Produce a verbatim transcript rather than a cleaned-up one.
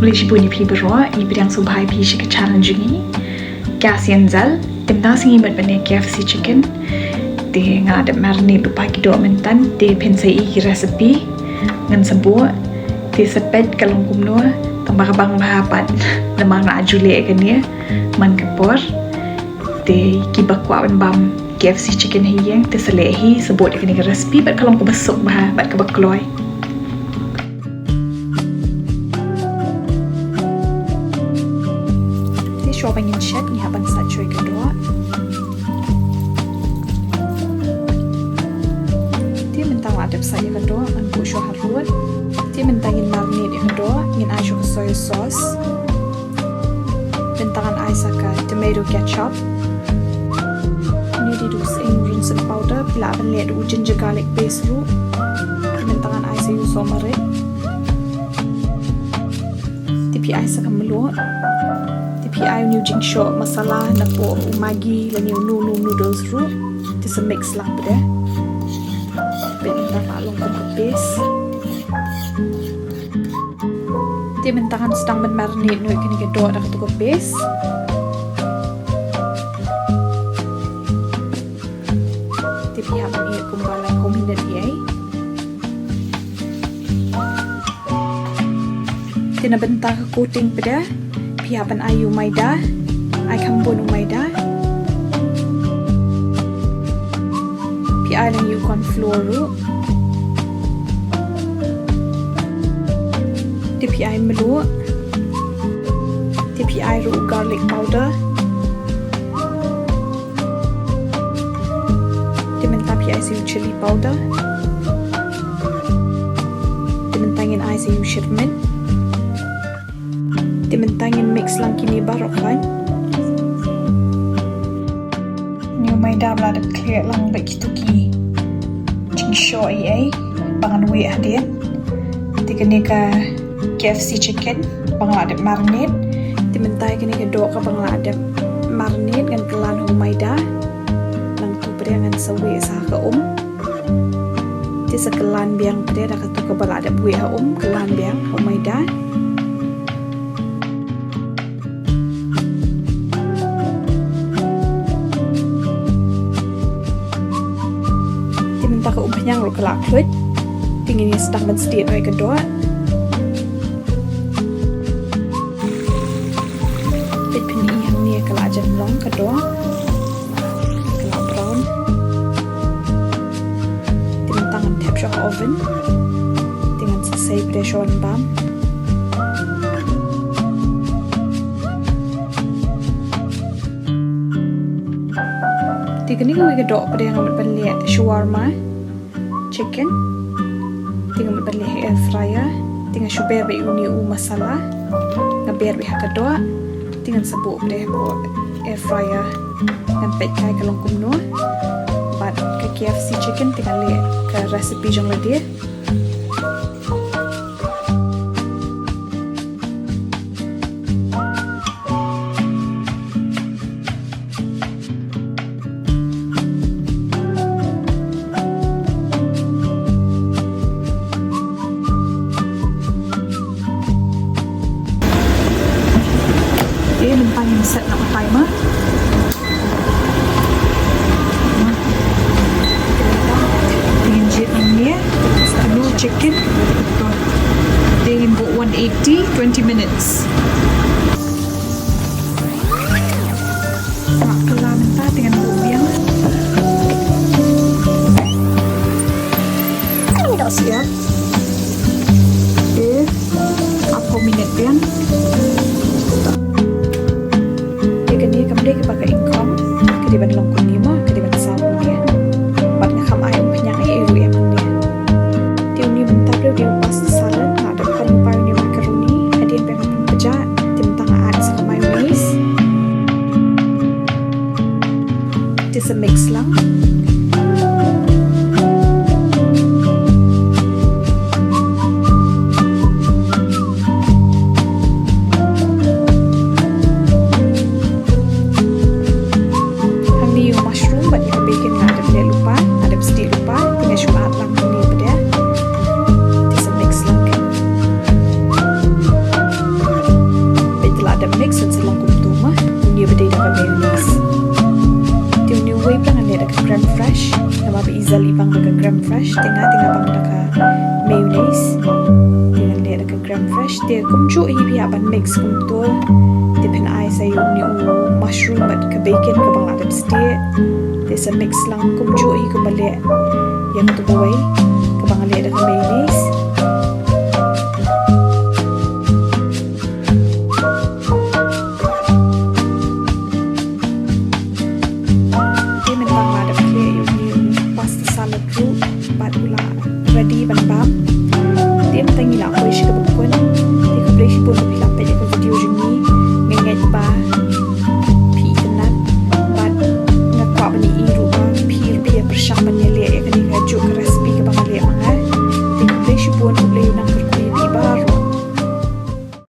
Khublei shibun ïa phi baroh, ngi pdiang sngewbha ïa phi sha ka channel jong ngi. Ka Sian Zal, te mynta sngi mut ban ïa K F C chicken. Te nga la dep marinate lypa ki doh mynta, te phin sa ïohi ki recipe. Ngan sa buh, te sa peit ka long kumno, tang ba ka bang bha pat, namar nga la ju leh kane man ka por. Te kiba kwah ban bam K F C chicken ha ïing, te sa leh hi, sa buh da kane ka recipe, bad ka long kaba suk bha, bad kaba kloi. Te shuwa ba ngin shet, ngi hap ban sait shuwa ïa ka doh. Te mynta nga la dep sait ïa ka doh, ngan buh shuwa harud. Te mynta ngin marinate ïa ka doh, ngin ai shuwa ka soy sauce. Mynta ngan ai sa ka tomato ketchup. Une dei da u sying rinsik powder, phi lah ban leh da u ginger garlic paste ruh. Mynta ngan ai sa ïa u sohmarit. Te phi ai sa ka mluh. Te phi ai une u jingshoh masala napoh u Maggi lane u Nunu noodles ruh. Te sa mix lang pat de. Peit mynta ka long kum ka paste. Te mynta ngan sdang ban marinate noh ïa kane ka doh da kato ka paste. Te phi hap ban ïeh kumba laiphew minit ïa. Te na bynta ka coating pat de, phi hap ban ai ïa u maida, ai kham bun u maida. Phi ai lang ïa u corn flour ruh. Te phi ai mluh. Te phi ai ruh u garlic powder. Te mynta phi ai sa ïa u chili powder. Te mynta ngin ai sa ïa u shitrmit. Te mynta ngin mix lang kine baroh khnang. Une u maida ba la dep khlieh lang bad kito ki jingshoh ei ei ba ngan weh hadien. Te kane ka K F C chicken ba nga la dep marinate. Te mynta kane ka doh kaba nga la dep marinate ngan kylla ha u maida. Nangta pat de ngan sa weh sa ha ka um. Te sa kylla biang pat de da kato kaba la dep weh ha um, kylla biang ha u maida. Te mynta ka umphniang ruh ka la khluit. Te ngin ïa sdang ban stieh noh ïa ka doh. Peit phin i hangne ka la jan long ka doh. Ka la brown. Te mynta ngan thep shuwa ha oven. Te ngan sa sei pressure ban bam. Te kane kawei ka doh pat de nga mut ban leh shawarma chicken. Te nga mut ban leh ha air fryer. Te nga shu ber beit ïa une u masala. Nga ber beit ha ka doh. Te ngan sa buh pat de ha air fryer. Ngan peit kai ka long kumno. Bad ka K F C chicken te ngan leh ka recipe jong lade. Okay, mynta ngin set noh ka timer. Ngin jied hangne. Kano chicken. Te ngin buh one eighty, twenty minutes. Nga kylla mynta te ngan buh biang. Dang siap. Te arphew minit biang. Te kane kam dei kaba ka ingkhong, ka dei ban long kumne mo, ka dei ban saw kumne. Bad nga kham ai umphniang ei ei ruh ïa kane. Te une mynta briew dei u pasta salad, nga dep kham bai une macaroni, hadien ba nga pynpjah, te mynta nga add sa ka mayonnaise. Te sa mix lang. Hangne u Ka bang da ka mayonnaise. Te ngan leh da ka creme fraiche. Te kumjuh hi phi hap ban mix kumto. Te phin ai sa ïa une u mushroom bad ka bacon kaba nga la dep stieh. Te sa mix lang kumjuh hi kumba leh ïa katu kawei kaba nga leh da ka mayonnaise. Te mynta nga la dep leh ïa une u pasta salad ruh bad u la ready ban bam. Te mynta ngi la poi sha kaba bun. Te khublei shibun ba phi la peit ïa ka video jong ngi. Nga ngeit ba phi itynnad bad nga kwah ban ïohi ruh ba phi ruh phi ïa pyrshang ban ïaleh ïa kane kajuh ka recipe kaba nga leh ma nga. Te khublei shibun, khublei ïa u